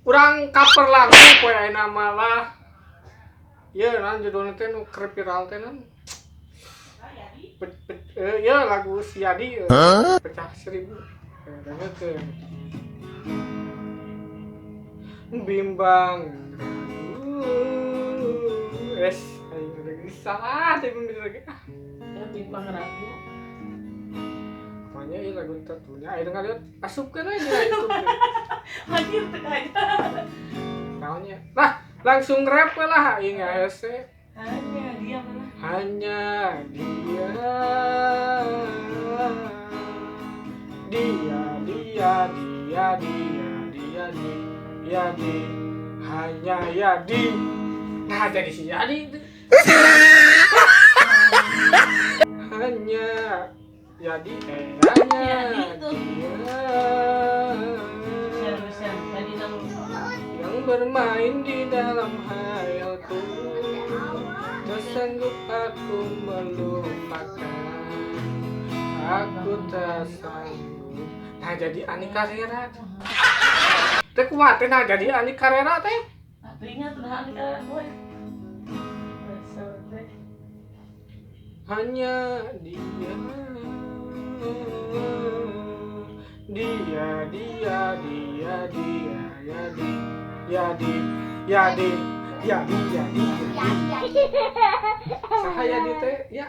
Urang cover lagu poe ayeuna mah lah. Ieu naon judulna teh nu keur viral teh naon? Ya lagu si Yadi, Pecah Seribu. Dengekeun. Bimbang ragu. Es, aing udah salah teh bener lagi. Ah, Ya bimbang ragu. pokoknya ieu lagu tertunya aing ngaliat asupkeun aja YouTube. Anjir teu aja. Naonnya? Lah, langsung rap we lah aing hese. Hanya dia mana? Hanya dia, dia, dia, dia, dia, dia, dia, di, hanya ya di. Nah, jadi si Yadi itu. Hanya Yadi, hanya Yadi tuh. Dia Siapa siapa tadi nang yang bermain di dalam hayalku. Tak sanggup aku melupakan. Aku tak sanggup. Nah, jadi Ani Karera. Teh kuat teh, nah jadi Ani Karera teh. Atuh ingat nah anu ka gue. Resep teh. Hanya dia, dia, dia, dia, dia, ya di, ya di, ya di, ya di, ya di, ya di. Saha ya di teh ya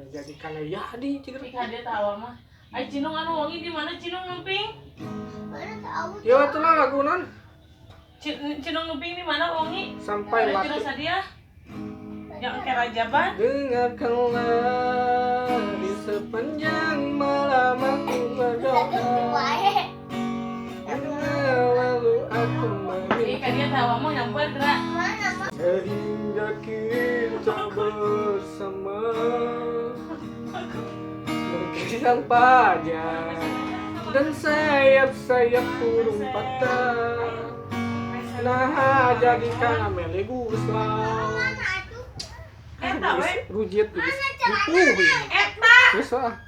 jadi kana Yadi cik. Ih ka dia tawa mah. Ai Cinung anu wangi di mana Cinung nguping? Ya atuh lah lagu non Cinung nguping di mana wangi? Sampai Ada mati. Cinung sadia? Yang ke Rajaban? Dengarkanlah di sepanjang malam aku berdoa. Lalu aku Ih meminta ka dia tawa mah nyamper gerak. sehingga kita bersama berkisang pajak dan sayap-sayap burung patah. Nah, jadi kana Melly Goeslaw. Eta we. Rujit geus ripuh. Eta. Geus ah.